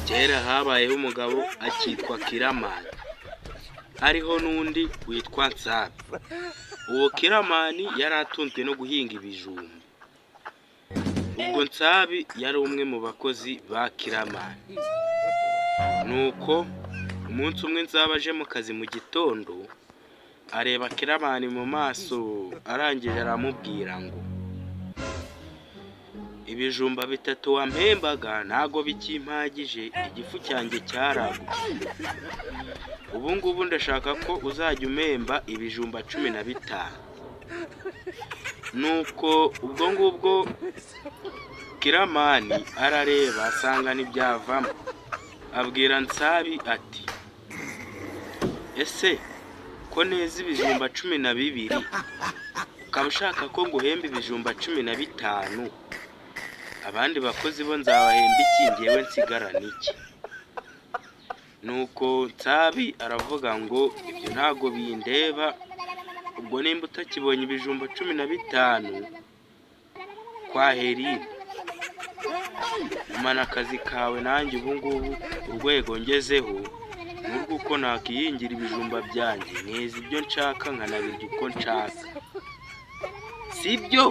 Kera habayeho umugabo akitwa Kiramani, hariho n'undi witwa Nsabi. Uwo Kiramani yari atunzwe no guhinga ibijumba. Ubwo Nsabi yari umwe mu bakozi ba Kiramani. Nuko umunsi umwe Nsabi aje mu kazi mu gitondo, areba Kiramani mu maso, arangije aramubwira ngo: "Ibijumba bitatu wampembaga ntago bikimpagije, igifu cyanjye cyaragutse. Ubu ngubu ndashaka ko uzajya umpemba ibijumba 15." Nuko ubwo ngubwo Kiramani arareba asanga ntibyavamo, abwira Nsabi ati: "Ese ko neza ibijumba 12, ukaba ushaka ko nguhemba ibijumba 15, abandi bakozi bo nzabahemba iki, njyewe nsigarane iki?" Nuko Nsabi aravuga ngo: "Ibyo ntago bindeba, ubwo nimba utakibonye ibijumba 15, kwaherini, gumana akazi kawe. Nanjye ubu ngubu urwego ngezeho ni urw'uko nakihingira ibijumba byanjye, nkeza ibyo nshaka, nkanabirya uko nshaka, sibyo?"